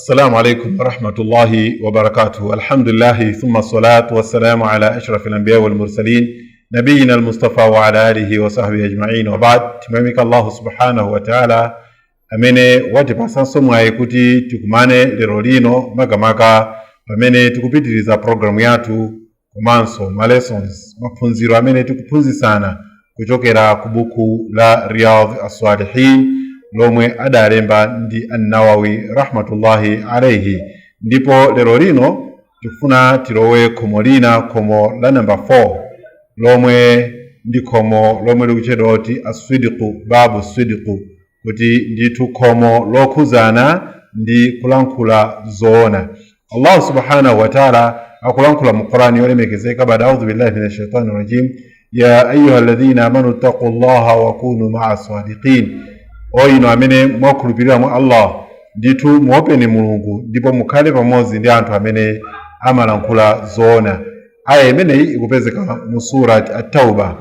Assalamu alaikum warahmatullahi wabarakatuh. Alhamdulillahi thumma salatu wassalamu ala ashrafil anbiya wal mursalin nabiyina almustafa wa ala alihi wa sahbihi ajma'in wa ba'd. Timamika Allahu subhanahu wa ta'ala amene watipasanso mwayi kuti tikumane lero lino, makamaka pamene tikupitiriza programu yathu komanso ma lessons, maphunziro amene tikuphunzitsana kuchokera ku buku la Riyadh as-Salihin lomwe adalemba ndi An-Nawawi rahmatullahi alayhi. Ndipo lero lino tikufuna tilowe khomo lina, khomo la namba 4, lomwe ndi khomo lomwe likutchedwa kuti aswidiku, babu swidiku, kuti ndithu khomo lokhuzana ndi kulankhula zoona. Allah subhanahu wa ta'ala akulankhula mu Qur'ani yolemekezeka bada audhu billahi minash shaitani rajim: ya ayuha alladhina amanu ttaqu llaha wa kunu maa sadiqin. O inu amene mwakhulupirira mwa Allah, ndithu muopeni Mulungu ndipo mukhale pamodzi ndi anthu amene amalankhula zoona. Aya imeneyi ikupezeka mu Surat At-Tauba.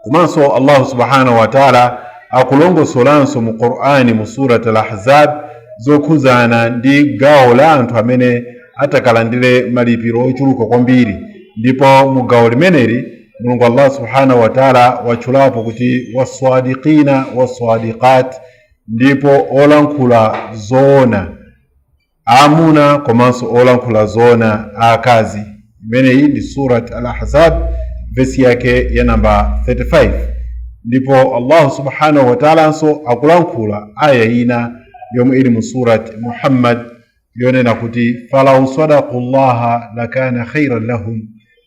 Komanso Allahu subhanahu wa ta'ala akulongosolanso mu Qur'ani mu Surat Al-Ahzab zokhuzana ndi gawo la anthu amene atakalandire malipiro ochuluka kwambiri. Ndipo mu gawo limeneli Mulungu Allah subhanahu wa ta'ala watchulapo kuti waswadiqina waswadiqat, ndipo olankhula zoona aamuna komanso olankhula zoona aakazi. Imeneyi ndi Surat Al-Ahzab, vesi yake ya namba 35. Ndipo Allahu subhanahu wa ta'alanso akulankhula aya ina yomwe ili mu Surat Muhammad yonena kuti falau sadaku llaha lakana khairan lahum,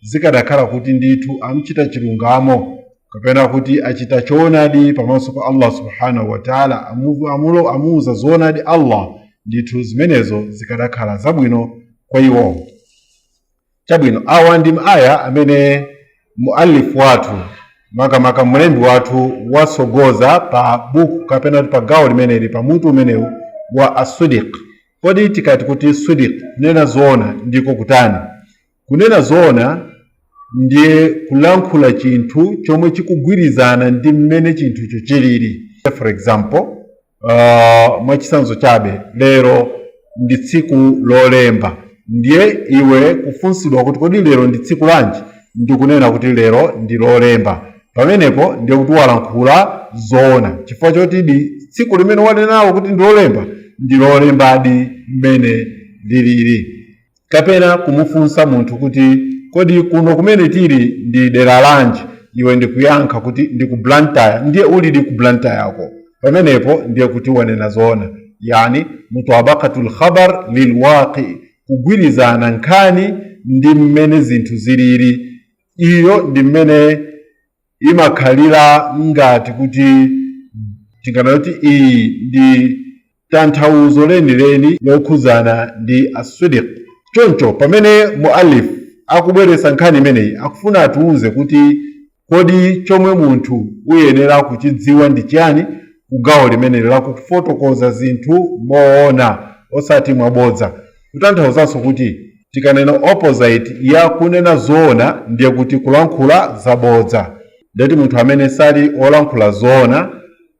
zikadakhala kuti ndithu amchita chilungamo kapena kuti achita choonadi pamaso pa Allah subhanahu wa ta'ala, amuuza zoonadi Allah, ndithu zimenezo zikadakhala zabwino kwa iwo. Chabwino, awa ndi aya amene muallifu wathu, makamaka mlembi wathu, wasogoza pa buku kapena kuti pa gawo limeneli, pa mutu umenewu wa aswidiq. Kodi tikati kuti swidiq, kunena zoona, ndiko kutani? Kunena zoona ndiye kulankhula chinthu chomwe chikugwirizana ndi mmene chinthucho chilili. For example, mwachitsanzo chabe, lero ndi tsiku Lolemba. Ndiye iwe kufunsidwa kuti kodi lero ndi tsiku lanji, ndikunena kuti lero ndi Lolemba. Pamenepo ndiye kuti walankhula zoona, chifukwa choti di tsiku limene wanenawo kuti ndi Lolemba ndi Lolembadi mmene lilili. Kapena kumufunsa munthu kuti kodi kuno kumene tili ndi dera lanji, iwe ndikuyankha kuti ndi ku Blantyre, ndiye ulidi ku Blantyre-ko. Pamenepo ndiye kuti wanena zoona, yani mutabaqatul khabar lilwaqi, kugwirizana nkhani ndi mmene zinthu zilili. Iyo ndi mmene imakhalira, ngati kuti tinganena kuti iyi ndi tanthauzo lenileni lokhuzana ndi aswidiq. Choncho pamene muallif akubweretsa nkhani imeneyi, akufuna atiuze kuti kodi chomwe munthu uyenera kuchidziwa ndi chiyani ku gawo limeneli lakufotokoza zinthu moona osati mwabodza. Kutanthauzanso kuti tikanena opposite ya kunena zoona ndiye kuti kulankhula zabodza. Ndeti munthu amene sali olankhula zoona,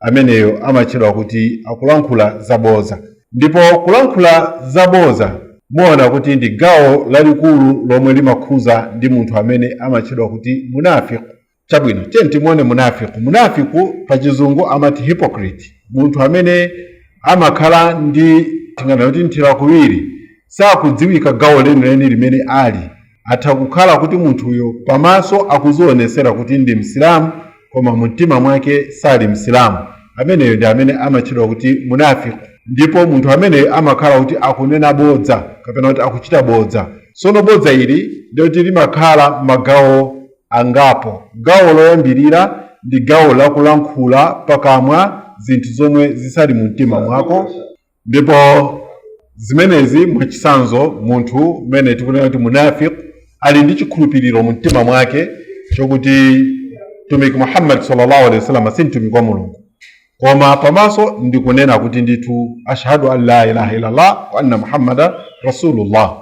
ameneyo amatchedwa kuti akulankhula zabodza. Ndipo kulankhula zabodza muona kuti ndi gawo lalikulu lomwe limakhuza ndi munthu amene amatchedwa kuti munafiku. Chabwino, tiye timuone munafiku. Munafiku pa Chizungu amati hypocrite, munthu amene amakhala ndi, tinganena kuti, nthirakuwiri, sakudziwika gawo lenileni limene ali. Atha kukhala kuti munthuyo pamaso akuzionesera kuti ndi Msilamu, koma mumtima mwake sali Msilamu. Ameneyo ndi amene amatchedwa kuti munafiku. Ndipo munthu ameneyo amakhala kuti akunena bodza kapena kuti akuchita bodza. Sono bodza ili ndiyoti limakhala magawo angapo. Gawo loyambirira ndi gawo lakulankhula pakamwa zinthu zomwe zisali mu mtima mwako. Ndipo zimenezi, mwachitsanzo, munthu mmene tikunena kuti munafiq ali ndi chikhulupiriro mu mtima mwake chokuti Mtumiki Muhammad sallallahu alaihi wasallam si mtumiki wa Mulungu, koma pamaso ndikunena kuti ndithu ashhadu an la ilaha illallah wa anna Muhammada rasulullah.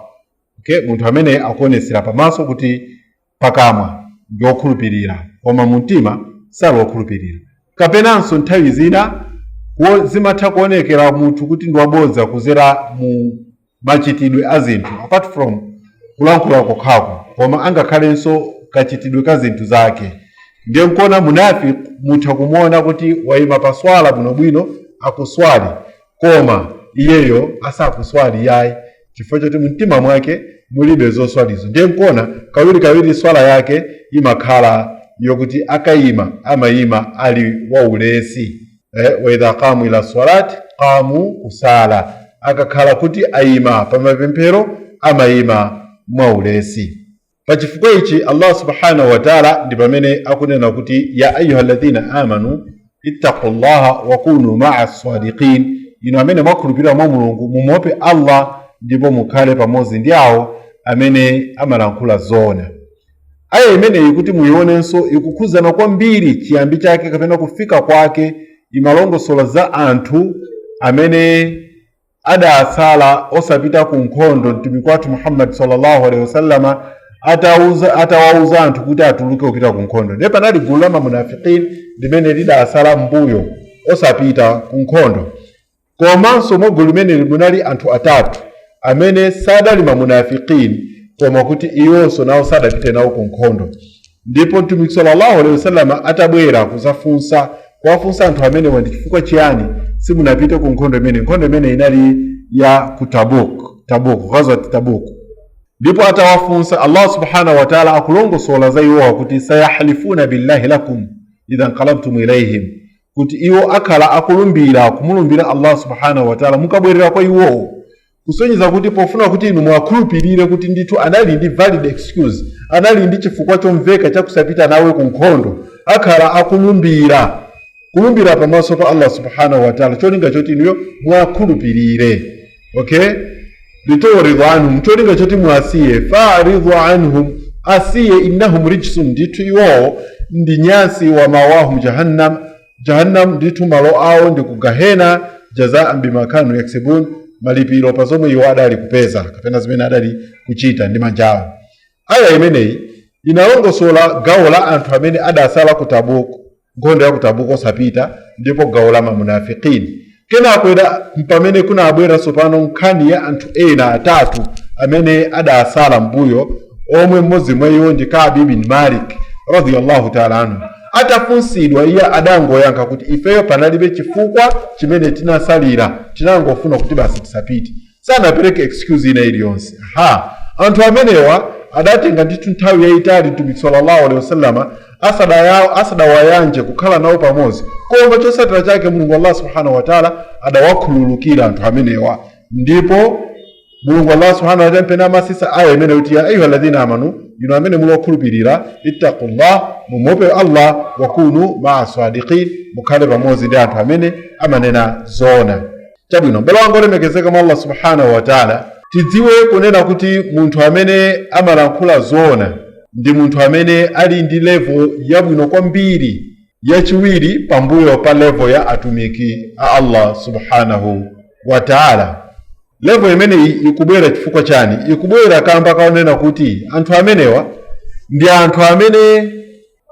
Okay, munthu amene akuonesera pamaso kuti pakamwa ndi okhulupirira koma mu mtima sali okhulupirira. Kapenanso nthawi zina Zimatha kuonekera munthu kuti ndi wabodza kuzera mu machitidwe a zinthu, apart from kulankhula kokhako, koma angakhalenso kachitidwe ka zinthu zake. Ndiye nkuona munafiki mutha kumuona kuti wayima pa swala bwinobwino, akuswali, koma iyeyo asakuswali yayi, chifukwa choti mumtima mwake mulibe zoswalizo. Ndiye nkuona kawirikawiri swala yake imakhala yokuti akayima amayima ali waulesi. Wa idha qamu ila salati qamu kusala, akakhala kuti ayima pa mapemphero amayima mwaulesi. Pachifukwa ichi Allah subhanahu wa ta'ala ndi pamene akunena kuti ya ayuha alladhina amanu ittaqullaha wa kunu ma'a sadiqin, inu amene mwakhulupirira mwa Mulungu mumuope Allah ndipo mukhale pamodzi ndi awo amene amalankhula zoona. Aya imeneyi kuti muyionenso ikukhuzana kwambiri chiyambi chake kapena kufika kwake, imalongosola za anthu amene adatsala osapita ku nkhondo mtumiki wathu Muhammad sallallahu alaihi wasallama atawauza anthu kuti atuluke kupita ku nkhondo. Ndiye panali gulu la mamunafiqin limene lidasala mbuyo osapita ku nkhondo. Komanso mwa gulu limeneli munali anthu atatu amene sadali mamunafiqin, koma kuti iwonso nawo sadapite nawo ku nkhondo. Ndipo mtumiki sallallahu alaihi wasallama atabwera kuzafunsa, kuwafunsa anthu amenewa ndi chifukwa chiyani simunapite ku nkhondo imene, nkhondo imene inali ya ku Tabuk, Tabuk, ghazwat Tabuk. Ndipo atawafunsa, Allah subhanahu wa ta'ala akulongosola za iwowa kuti sayahlifuna billahi lakum idha nqalabtum ilayhim, kuti iwo akhala akulumbira, kumulumbira Allah subhanahu wa ta'ala mukabwerera kwa iwowo, kusonyeza kuti pofuna kuti inu mwakhulupirire kuti ndithu anali ndi valid excuse, anali ndi chifukwa chomveka chakusapita nawe ku nkhondo, akhala akulumbira, kulumbira pamaso pa Allah subhanahu wa ta'ala, cholinga choti inuyo mwakhulupirire. Okay, lituridu anhum, cholinga choti mwasiye, fa'ridu anhum, asiye, innahum rijsun, ndithu iwowo ndi nyasi, wa mawahum jahannam, jahannam ndithu malo awo ndi ku gahena, jazaan bima kanu yaksibun, malipiro pa zomwe iwo adali kupeza kapena zimene adali kuchita ndi manja awo. Aya imeneyi inalongosola gawo la anthu amene adasala ku Tabuk, nkhondo ya ku Tabuk osapita, ndipo gawo la mamunafiqin. Kenako pamene kunabwera tsopano nkhani ya anthu ena atatu amene adasala mbuyo, omwe mmodzi mwa iwo ndi Kaabi bin Malik radiyallahu ta'ala anhu. Atafunsidwa iye adangoyankha kuti ifeyo panalibe chifukwa chimene tinasalira, tinangofuna kuti basi tisapite, sanapereke excuse ina iliyonse. Ha, anthu amenewa adatenga ndithu nthawi yayitali mtumiki sallallahu alaihi wasallama asadawayanje kukhala nawo pamodzi, koma chotsatira chake Mulungu Allah subhanahu wa ta'ala adawakhululukira anthu amenewa. Ndipo Mulungu Allah subhanahu wa ta'ala mpena amasisa aya imene kuti ya ayuha alladhina amanu, inu amene muli okhulupirira, ittaqullah, mumuope Allah, wakunu maa sadiqin, mukhale pamodzi ndi anthu amene amanena zoona. Chabwino, mbale wanga olemekezeka mwa Allah subhanahu wa ta'ala, tidziwe kunena kuti munthu amene amalankhula zoona ndi munthu amene ali ndi level yabwino kwambiri yachiwiri pambuyo pa level ya atumiki a Allah subhanahu wa ta'ala. Level imeneyi ikubwera chifukwa chani? Ikubwera kamba kaonena kuti anthu amenewa ndi anthu amene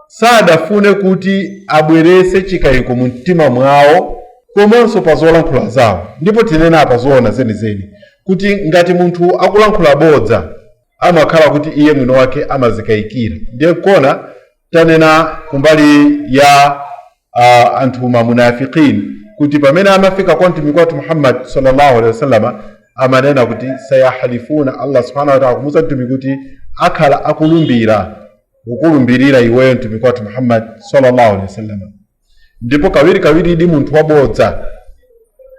sadafune kuti abwerese chikayiko mu mtima mwawo komanso pa zolankhula zawo. Ndipo tinena apa zoona zenizeni kuti ngati munthu akulankhula bodza amakhala kuti iye mwini wake amazikayikira. Ndiye kona tanena kumbali ya anthu mamunafiqin kuti pamene amafika kwa mtumiki wathu Muhammad sallallahu alaihi wasallam amanena kuti sayahalifuna, Allah subhanahu wa ta'ala kumuza mtumiki kuti akhala akulumbira, kukulumbirira iweyo mtumiki wathu Muhammad sallallahu alaihi wasallam. Ndipo kawirikawiri ndi munthu wabodza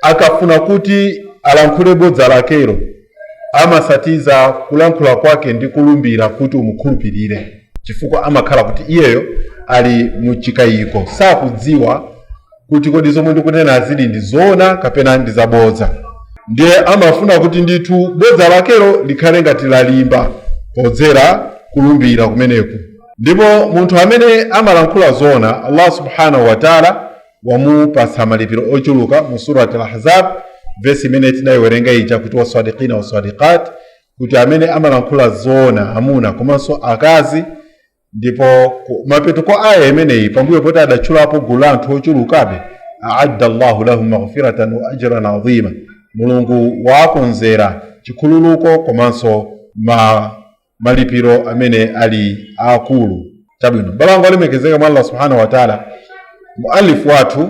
akafuna kuti alankhule bodza lakelo amasatiza kulankhula kwake ndi kulumbira kuti umukhulupirire, chifukwa amakhala kuti iyeyo ali muchikayiko, sakudziwa kuti kodi zomwe ndikunena zili ndi zoona kapena ndi zabodza. Ndiye amafuna kuti ndithu bodza lakelo likhale ngati lalimba podzera kulumbira kumeneku. Ndipo munthu amene amalankhula zoona Allah subhanahu wa ta'ala wamupatsa malipiro ochuluka mu surati al-Ahzab vesi imene tinayiwerenga ija kuti wasadiqina wasadiqat, kuti amene amalankhula zoona amuna komanso akazi. Ndipo mapeto kwa aya imeneyi pambuyo poti adatchulapo gulu la anthu ochulukabe, Aadda Allahu lahum maghfiratan wa ajran adhima, Mulungu waakonzera chikhululuko komanso ma malipiro amene ali akulu. Chabwino, m'bale wanga olemekezeka mwa Allah subhanahu wa taala, mualifu wathu,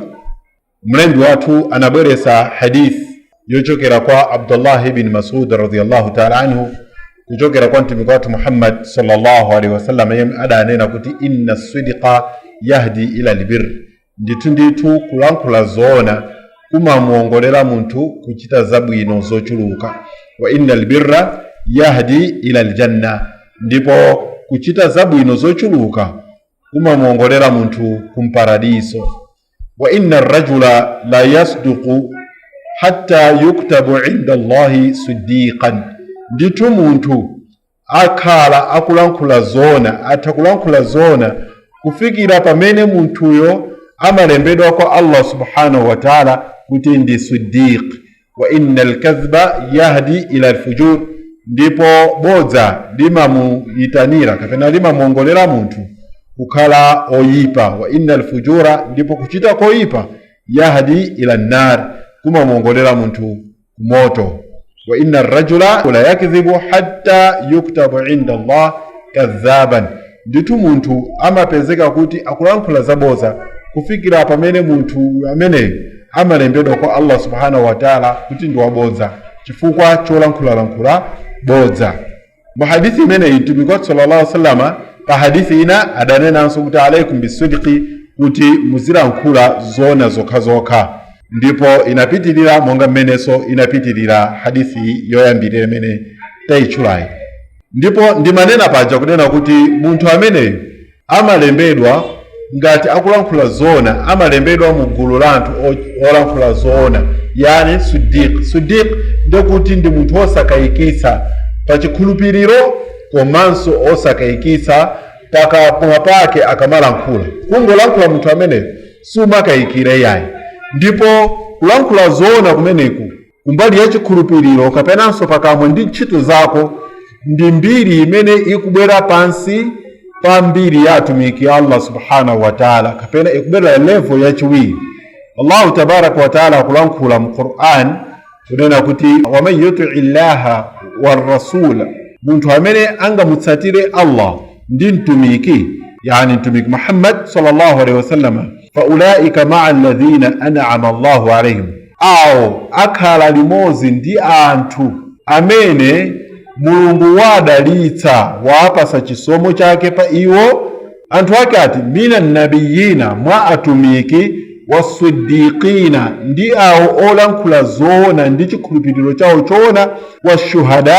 mlembi wathu, anabweresa hadith yochokera kwa Abdullah ibn Masud radiyallahu taala anhu, kuchokera kwa mtumiki wathu Muhammad sallallahu alaihi wasallam, yemwe adanena kuti inna sidiqa yahdi ila albir, ndithu ndithu kulankhula zoona kumamuongolera munthu kuchita zabwino zochuluka. Wa inna albirra yahdi ila aljanna, ndipo kuchita zabwino zochuluka kumamuongolera munthu kumparadiso. Wa inna arrajula la yasduqu hatta yuktabu inda Allahi siddiqan, ndithu munthu akhala akulankhula zoona, atha kulankhula zoona kufikira pamene munthuyo amalembedwa kwa Allah subhanahu wa ta'ala kuti ndi siddiq. Wa inna alkadhba yahdi ila alfujur, ndipo bodza limamuyitanira kapena limamuongolera munthu kukhala oyipa. Wa inna alfujura, ndipo kuchita koyipa, yahdi ila nnar, kumamuongolera munthu kumoto. Wa inna arrajula la yakdhibu hatta yuktabu inda Allah kadhaban, ndithu munthu amapezeka kuti akulankhula zaboza kufikira pamene munthu ameneyo amalembedwa kwa Allah subhanahu wa ta'ala kuti ndi wabodza chifukwa cholankhulalankhula bodza. Mu hadithi imeneyi mtumiki wathu sallallahu alaihi wasallama pa hadithi ina adanenanso kuti alaikum bisidqi, kuti muzilankhula zoona zokhazokha, ndipo inapitirira monga mmenenso inapitirira hadithi yoyambirira imene tayitchulayi. Ndipo ndimanena paja kunena kuti munthu ameneyo amalembedwa ngati akulankhula zoona, amalembedwa mu gulu la anthu olankhula zoona, yani siddiq. Siddiq ndekuti ndi munthu osakayikitsa pa chikhulupiriro komanso osakayikitsa pakamwa pake akamalankhula. Kungolankhula munthu ameneyo sumakayikira iyayi. Ndipo kulankhula zoona kumeneku kumbali ya chikhulupiriro kapenanso pakamwa ndi ntchito zako ndi mbiri imene ikubwera pansi pa mbiri ya atumiki ya Allah subhanahu wa ta'ala, kapena ikubwera level yachiwiri. Allahu tabaraka wa ta'ala akulankhula mu Qur'an kunena kuti waman yutii llaha warrasula, munthu amene angamutsatire Allah ndi mtumiki, yani mtumiki Muhammad sallallahu alaihi wasallam, faulaika maa alladhina an'ama Allahu alaihim, awo akhala limodzi ndi anthu amene Mulungu wadalitsa, wapasa chisomo chake pa iwo. Anthu ake ati mina nabiyina, mwa atumiki, wasiddiqina, ndi awo olankhula zoona ndi chikhulupiriro chawo choona, washuhada,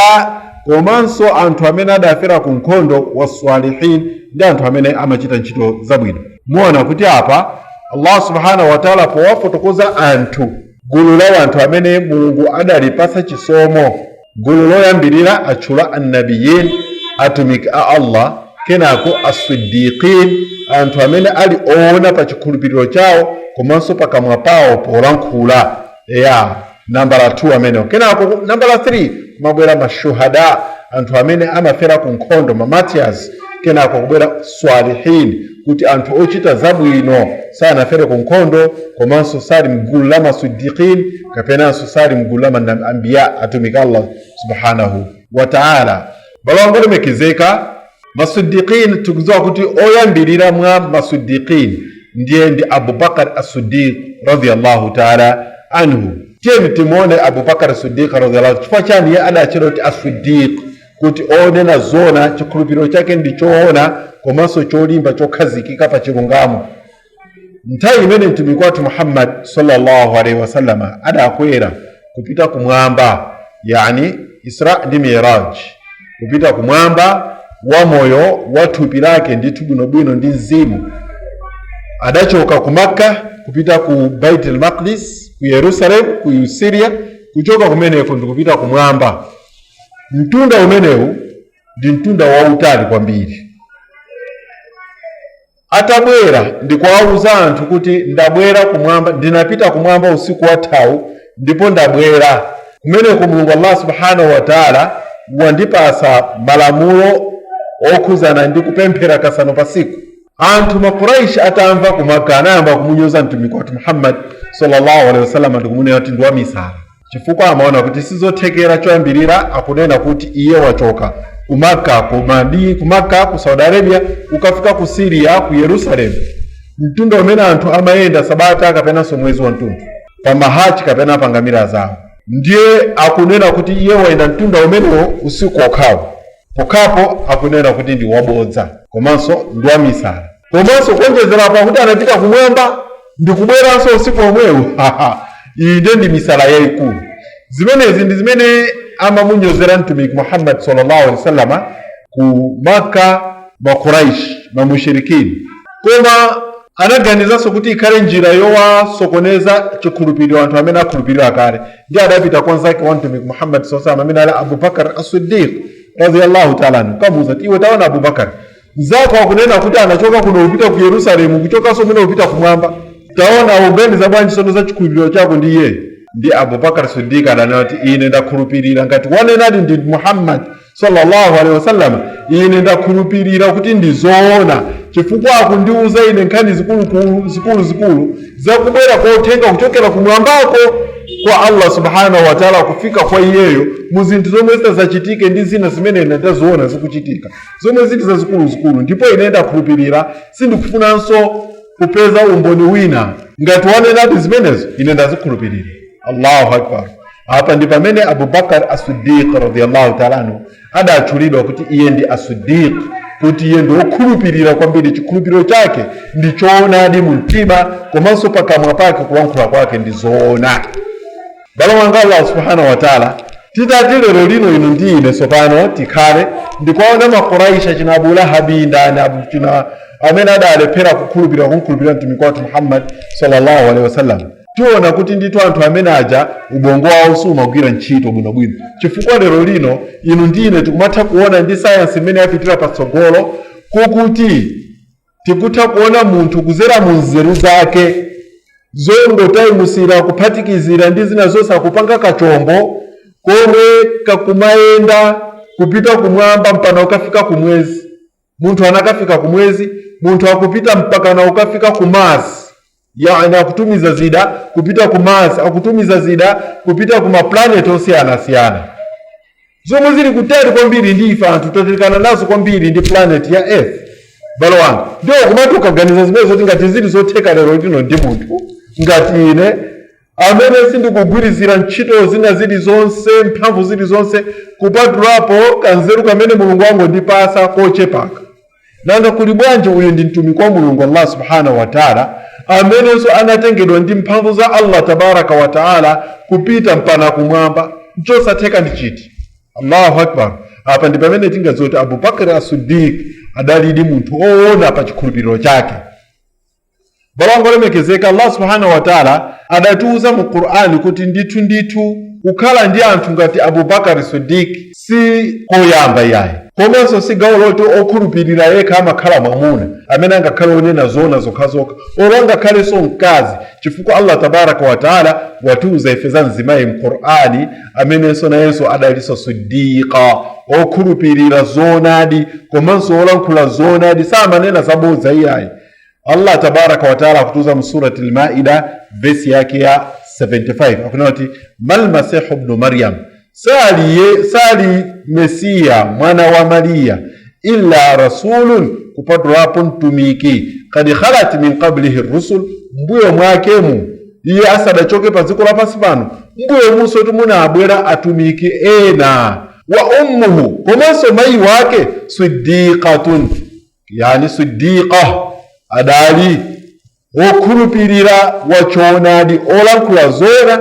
komanso anthu amene adafera ku nkhondo, wasalihin, ndi anthu amene amachita ntchito zabwino. Muona kuti apa Allah subhanahu wa ta'ala powafotokoza anthu, gulu la anthu amene Mulungu adalipasa chisomo, gulu loyambirira atchula annabiyin, atumiki a Allah, kenako asiddiqin, anthu amene ali oona pa chikhulupiriro chawo komanso pakamwa pawo polankhula, ya nambala 2 amenewo. Kenako nambala 3 kumabwera mashuhada, anthu amene amafera ku nkhondo, mamartyrs. Kenako kubwera swalihin, kuti anthu ochita zabwino, sanafere ku nkhondo komanso sali mgulu la masidiqin kapenanso sali mgulu la anbiya, atumiki Allah subhanahu wa ta'ala. Balongo olemekezeka, masidiqin tikudziwa kuti oyambirira mwa masidiqin ndiye ndi Abubakar as-Siddiq radiyallahu ta'ala anhu. Tiyeni timuone Abubakar as-Siddiq radiyallahu, chifukwa chani iye adatchedwa kuti as-Siddiq? Kuti onena zona, chikhulupiriro chake ndi choona komanso cholimba chokhazikika pa chilungamo. Nthawi imene mtumiki wathu Muhammad sallallahu alaihi wasallama adakwera kupita kumwamba, yani Isra ndi Miraj, kupita kumwamba wa moyo wa thupi lake ndithu bwinobwino ndi mzimu, adachoka ku Makka kupita ku Baitul Maqdis, ku Yerusalem, ku Syria. Kuchoka kumeneko ndikupita kumwamba. Mtunda umenewu ndi mtunda wautali kwambiri. Atabwera ndikuwauza anthu kuti ndabwera kumwamba, ndinapita kumwamba usiku wathawu ndipo ndabwera kumeneko, Mulungu Allah subhanahu wa ta'ala wandipasa malamulo okhuzana ndi kupemphera kasanu pa siku. Anthu Makuraishi atamva ku Maka anayamba kumunyoza mtumiki wathu Muhammad sallallahu alaihi wasallam ndikumunena kuti ndi wamisala, chifukwa amaona kuti sizothekera. Choyambirira akunena kuti iye wachoka ku Maka, ku Maka ku Saudi Arabia, ukafika ku Syria, ku Yerusalemu, mtunda umene anthu amayenda sabata kapenanso mwezi wamtunthu pa mahachi kapena pa ngamira zawo. Ndiye akunena kuti iye wayenda mtunda umenewo usiku okhawo. Pokhapo akunena kuti ndi wabodza komanso ndi wamisala, komanso kuonjezera pakuti anapita kumwamba ndikubweranso usiku omwewo. Iyi ndiye ndi misala yayikulu. Zimenezi ndi zimene amamunyozera mtumiki Muhammad sallallahu alaihi wasallama ku Maka, Makuraish, mamushirikini. Koma anaganizanso kuti ikhale njira yowasokoneza chikhulupiriro anthu amene akhulupirira kale, ndi adapita kwa nzake wa mtumiki Muhammad sallallahu alaihi wasallam amene ali Abubakar As-Siddiq radiyallahu ta'ala anhu, kamuuza kuti, "Iwe taona, Abubakar, mzako akunena kuti anachoka kuno kupita ku Yerusalemu, kuchokanso kumene kupita kumwamba. Taona, uganiza bwanji sono za chikhulupiriro chako ndi iye?" Ndi Abubakar Siddiq adanena kuti, "Ine ndakhulupirira ngati wanenadi ndi Muhammad sallallahu alaihi wasallam, ine ndakhulupirira kuti ndi zoona, chifukwa akundiuza ine nkhani zikulukulu zikulu zikulu zakubwera kwa uthenga kuchokera kumwambako kwa Allah subhanahu wa ta'ala kufika kwa iyeyo, mu zinthu zomwe zitazachitike ndi zina zimene ine ndaziona zikuchitika zomwe zili zazikuluzikulu. Ndipo ine ndakhulupirira, sindikufunanso kupeza umboni wina. Ngati wanenadi zimenezo, ine ndazikhulupirira." Allahu akbar! Apa ndi pamene Abubakar As-Siddiq radiyallahu ta'ala anhu adatchulidwa kuti iye ndi As-Siddiq, kuti iye ndi wokhulupirira kwambiri, chikhulupiriro chake ndi choonadi mu mtima komanso pakamwa pake, kulankhula kwake ndi zoona. Bale wanga, Allah subhanahu wa ta'ala, titati lero lino inu ndi ine sopano tikhale ndikuwaona Makuraishi china Abu Lahabi ndani abu china amene adalephera kukhulupirira kumkhulupirira mtumiki wathu Muhammad sallallahu alaihi wasallam, tiona kuti ndithu anthu amene aja ubongo wawo sumagwira ntchito bwinobwino, chifukwa lero lino inu ndi ine tikumatha kuona ndi sayansi imene yapitira patsogolo kukuti tikutha kuona munthu kuzera mu nzeru zake zongotayimusira, kuphatikizira ndi zina zonse, akupanga kachombo komwe kakumayenda kupita kumwamba mpaka ukafika kumwezi. Munthu anakafika kumwezi, munthu akupita mpaka na ukafika ku Mars, yani akutumiza zida kupita ku Mars, akutumiza zida kupita ku maplanet osiyanasiyana zomwe zili kutali kwambiri ndi ife anthu, tatikana nazo kwambiri ndi planet ya Earth. Bale wanga, ndiwo kumati ukaganiza zimene zoti ngati zili zotheka lero lino ndi munthu ngati ine amene sindikugwirizira ntchito zina zilizonse, mphamvu zilizonse, kupatulapo kanzeru kamene Mulungu wangondipasa kochepaka, nanga kuli bwanji uyu ndi mtumiki wa Mulungu Allah subhanahu wa ta'ala, amenenso anatengedwa ndi mphamvu za Allah tabaraka wa ta'ala kupita mpana kumwamba? Nchosatheka ndi chiti? Allahu akbar! Apa ndi pamene tingadziwe kuti Abubakar As-Siddiq adalidi munthu oona pa chikhulupiriro chake. Bale wanga olemekezeka, Allah subhanahu wa ta'ala adatiuza mu Qur'ani kuti ndithu ndithu kukhala ndi anthu ngati Abubakar Siddiq si koyamba iyayi, komanso si gawo loti okhulupirira yekha amakhala mwamuna amene angakhale onena zona zokhazokha, olo angakhalenso mkazi, chifukwa Allah tabaraka wa taala watiuza ife za mzimayi mqur'ani amenenso nayenso adalinso siddiqa, okhulupirira zoonadi komanso olankhula zoonadi, samanena zabodza iyayi. Allah tabaraka wa taala akutiuza mu Surati Al-Maida, vesi yake ya 75, akunena kuti, "Mal masihu bnu Maryam," sali, sali Mesiya mwana wa Mariya, "illa rasulun," kupatulapo mtumiki, "kad khalat min qablihi rusul," mbuyo mwakemu iye asadachoke pa dziko lapansi pano, mbuyo munso timunabwera atumiki ena. "Wa ummuhu," komanso mayi wake, "siddiqatun," yani siddiqa, adali wokhulupirira wachoonadi, olankhula zoona,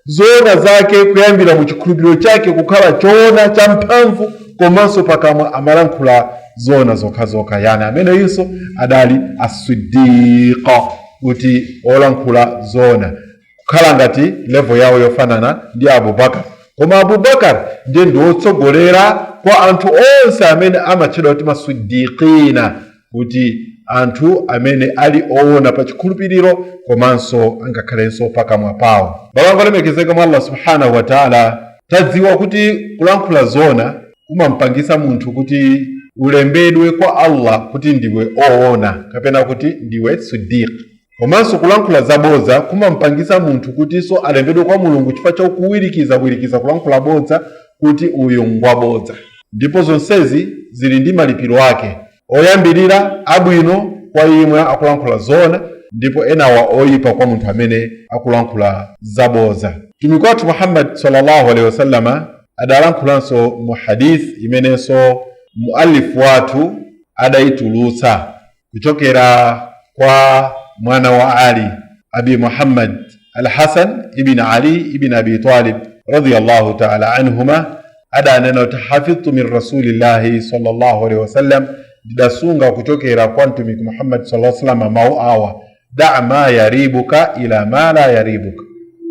zoona zake kuyambira mu chikhulupiriro chake kukhala choona cha mphamvu, komanso pakamwa amalankhula zoona zokhazokha. Yani ameneyinso adali asiddiqa, kuti olankhula zoona, kukhala ngati level yawo yofanana ndi Abubakar. Koma Abubakar ndiye ndi wotsogolera kwa anthu onse amene amatchedwa kuti masiddiqina, kuti anthu amene ali oona pa chikhulupiriro komanso angakhalenso pakamwa pawo. Bale wanga olemekezeka mwa Allah subhanahu wa taala, tadziwa kuti kulankhula zona kumampangisa munthu kuti Ulembedwe kwa Allah kuti ndiwe oona kapena kuti ndiwe sidiq. Komanso kulankhula zabodza kumampangisa munthu kutinso alembedwe kwa Mulungu chifukwa cha kuwirikiza kuwirikiza kulankhula bodza, kuti uyu ngwabodza. Ndipo zonsezi zili ndi malipiro ake oyambirira abwino kwa imwe akulankhula zoona, ndipo enawa oyipa kwa munthu amene akulankhula zabodza. Mtumiki wathu Muhammad sallallahu alaihi wasallama adalankhulanso mu hadith imenenso mualifu wathu adayitulutsa kuchokera kwa mwana wa Ali, Abi Muhammad Al-Hasan ibn Ali ibn Abi Talib radiyallahu ta'ala anhuma, adanena kuti hafidhtu min rasulillahi sallallahu alaihi wasallam, ndidasunga kuchokera kwa Mtumiki Muhammad sallallahu alaihi wasallam mawu awa: da ma yaribuka ila ma la yaribuka,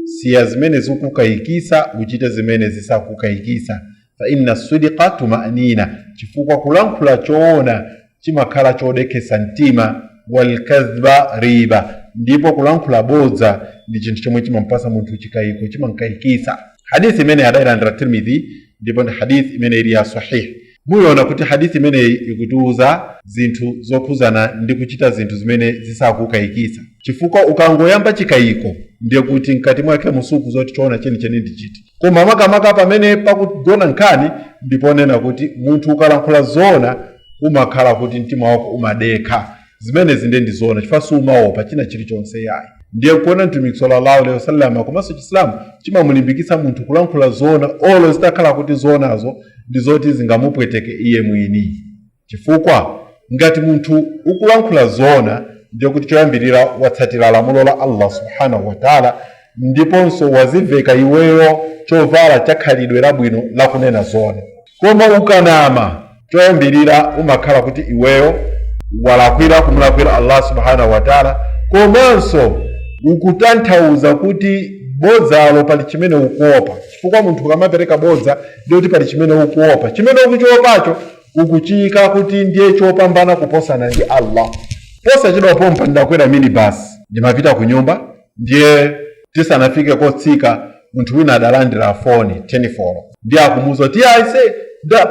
siya zimene zikukayikisa, uchite zimene zisakukayikisa. Fa inna sidiqa tumanina, chifukwa kulankhula choona chimakhala chodekhetsa mtima. Walkadhba riba, ndipo kulankhula bodza ndi chinthu chomwe chimampasa munthu chikayiko, chimankayikisa. Hadithi imene adayilandira Tirmidhi, ndipo ndi hadithi imene ili ya sahih. Muyiona kuti hadithi imeneyi ikutiuza zinthu zokhuzana ndi kuchita zinthu zimene zisakukayikisa, chifukwa ukangoyamba chikayiko ndiye kuti mkati mwake musuku zoti choona chenicheni ndi chiti. Koma makamaka pamene pakugona nkhani ndiponena kuti munthu ukalankhula zoona umakhala kuti mtima wako umadekha. Zimenezi ndiye ndi zoona, chifukwa sumaopa china chilichonse yayi. Ndiye kuona Mtumiki sallallahu alaihi wasallam komanso Chisilamu chimamulimbikitsa munthu kulankhula zoona, olo zitakhala kuti zoonazo ndi zoti zingamupweteke iye mwini, chifukwa ngati munthu ukulankhula zoona ndiye kuti choyambirira watsatira lamulo la Allah subhanahu wa ta'ala, ndiponso waziveka iweyo chovala cha khalidwe labwino lakunena zoona. Koma ukanama, choyambirira umakhala kuti iweyo walakwira, kumulakwira Allah subhanahu wa ta'ala, komanso ukutanthauza kuti bodzalo pali chimene ukuopa, chifukwa munthu ukamapereka bodza ndiye kuti pali chimene ukuopa. Chimene ukuchiopacho ukuchiyika kuti ndiye chopambana kuposana ndi Allah. Posachedwa pompa ndakwera minibus, ndimapita ku nyumba. Ndiye tisanafike kotsika, munthu wina adalandira foni 10 folo, ndiye akumuwuza kuti aise,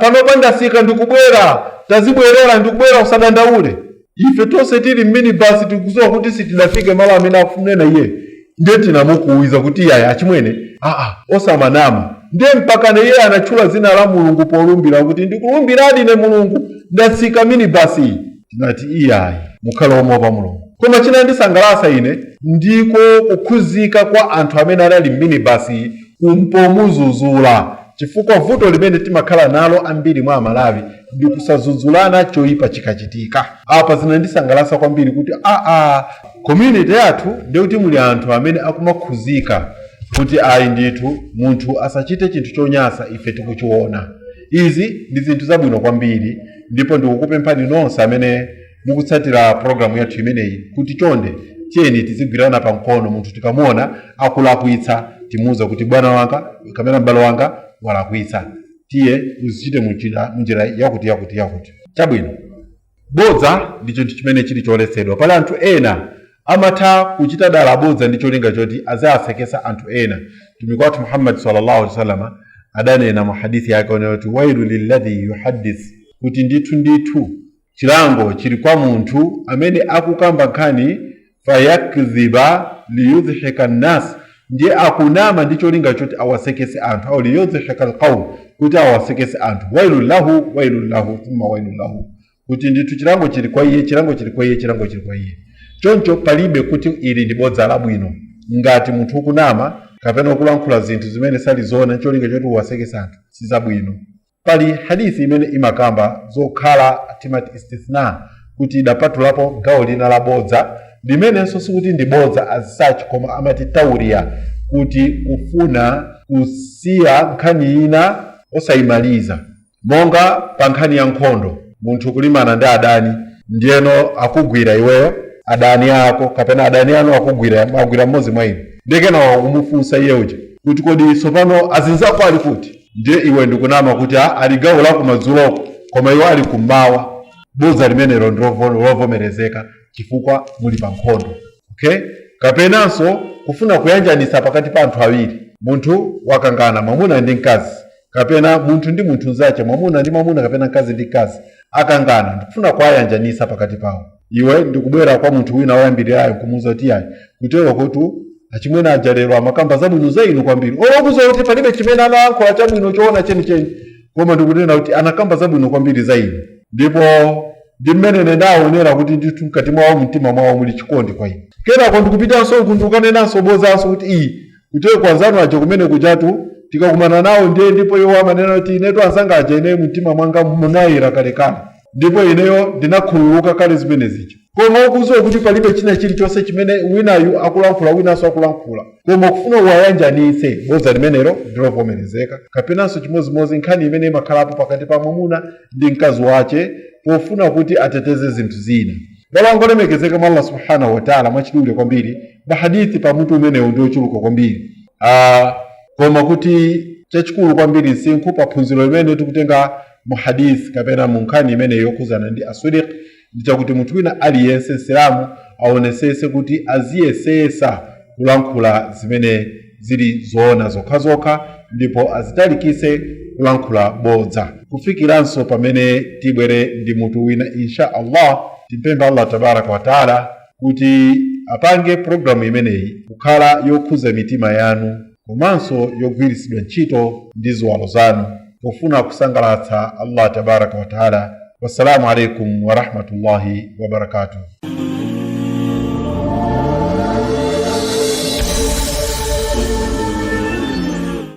panopa ndasika, ndikubwera, tazibwerera, ndikubwera, usadandaule. Ife tonse tili mminibus tikudziwa kuti sitidafike malo amene akufunena iye. Ndiye tinamukuwiza kuti iyayi achimwene, aa, osamanama. Ndiye mpakana iye anatchula dzina la Mulungu polumbira kuti ndikulumbiradi ine Mulungu, ndatsika minibus iyi. Tinati iyayi, mukhale omopa Mulungu. Koma chinandisangalatsa ine ndiko kukhuzika kwa anthu amene anali mminibus iyi kumpomuzuzula, chifukwa vuto limene timakhala nalo ambiri mwa Amalawi ndi kusazuzulana choyipa chikachitika. Apa zinandisangalatsa kwambiri kuti aa, community yathu ndiye kuti muli anthu amene akumakhuzika kuti ayi ndithu, munthu asachite chinthu chonyasa ife tikuchiona. Izi ndi zinthu zabwino kwambiri, ndipo ndikukupemphani nonse amene mukutsatira programu yathu imeneyi kuti chonde tiyeni tizigwirana pamkono. Munthu tikamuona akulakwitsa, timuuza kuti bwana wanga kapena m'bale wanga walakwitsa, tiye uzichite munjira yakuti yakuti yakuti. Chabwino, bodza ndi chinthu chimene chili choletsedwa. Pali anthu ena amatha kuchita dala bodza ndi cholinga choti azawasekesa anthu ena. Mtumiki wathu Muhammad sallallahu alaihi wasallam adanena mu hadithi yake onena kuti wailu lilladhi yuhaddith, kuti ndithu ndithu chilango chili kwa munthu amene akukamba nkhani, fayakdhiba liyudhika nnas, ndiye akunama ndi cholinga choti awasekese anthu, au liyudhika alqaum, kuti awasekese anthu. Wailu lahu, wailu lahu, thumma wailu lahu, kuti ndithu chilango chili kwa iye, chilango chili kwa iye, chilango chili kwa iye. Choncho palibe kuti ili ndi bodza labwino. Ngati munthu ukunama kapena ukulankhula zinthu zimene sali zoona cholinga choti uwasekese anthu, sizabwino. Pali hadithi imene imakamba zokhala timati istithna, kuti idapatulapo gawo lina la bodza limenenso sikuti ndi bodza as such, koma amati tauriya, kuti kufuna kusiya nkhani ina osayimaliza, monga pa nkhani ya nkhondo, munthu kulimana ndi adani, ndiyeno akugwira iweyo, adani ako kapena adani anu akugwira, agwira mmodzi mwa inu, ndekena wakumufunsa iye uja kuti kodi tsopano azinzako ali kuti? Ndiye iwe ndikunama kuti ali gawo la kumadzuloko, koma iwo ali kummawa. Bodza limenelo ndi lovomerezeka chifukwa muli pa nkhondo, okay? Kapenanso kufuna kuyanjanitsa pakati pa anthu awiri. Munthu wakangana, mwamuna ndi mkazi, kapena munthu ndi munthu mnzache, mwamuna ndi mwamuna kapena mkazi ndi mkazi. Akangana, ndikufuna kuwayanjanisa pakati pawo. Iwe ndikubwera kwa munthu wina woyambirirayo kumuuza kuti ayi, kutero kutu achimwene aja lero amakamba zabwino za inu kwambiri, olokuza kuti palibe chimene analankhula chabwino choona chenicheni, koma ndikunena kuti anakamba zabwino kwambiri za inu, ndipo ndi mmene ine ndaonera kuti ndithu mkati mwawo, mtima mwawo muli chikondi kwa inu. Kenako ndikupitanso uku, ndikukanenanso bozanso kuti iyi kutero kwa anzanu aja kumene kujatu tikakumana nawo ndiye, ndipo iwo amanena kuti inetu anzanga aja, ine mtima mwanga munayera kalekale, ndipo ineyo ndinakhululuka kale zimene zija. Koma ukuziwa kuti palibe china chilichonse chimene winayu akulankhula, winanso akulankhula, koma kufuna uwayanjanitse, bodza limenelo ndilovomerezeka. Kapenanso chimodzimodzi nkhani imene imakhalapo pakati pa mwamuna ndi mkazi wace, pofuna kuti ateteze zinthu zina. Abale olemekezeka mwa Allah subhanahu wa taala, mwachidule kwambiri, mahadithi pamutu umenewu ndi ochuluka kwambiri. Koma kuti chachikulu kwambiri msinkhu pa phunziro limene tikutenga mu hadith kapena mu nkhani imene yokhuzana ndi asidiq ndi chakuti munthu wina aliyense Msilamu aonesese kuti aziyesesa kulankhula zimene zili zoona zokhazokha, ndipo azitalikise kulankhula bodza, kufikiranso pamene tibwere ndi mutu wina insha Allah. Timpempha Allah tabaraka wa taala kuti apange programu imeneyi kukhala yokhuza mitima yanu komanso yogwiritsidwa ntchito ndi ziwalo zanu pofuna kusangalatsa Allah tabaraka wa taala. Wassalamu alaikum warahmatullahi wabarakatuh.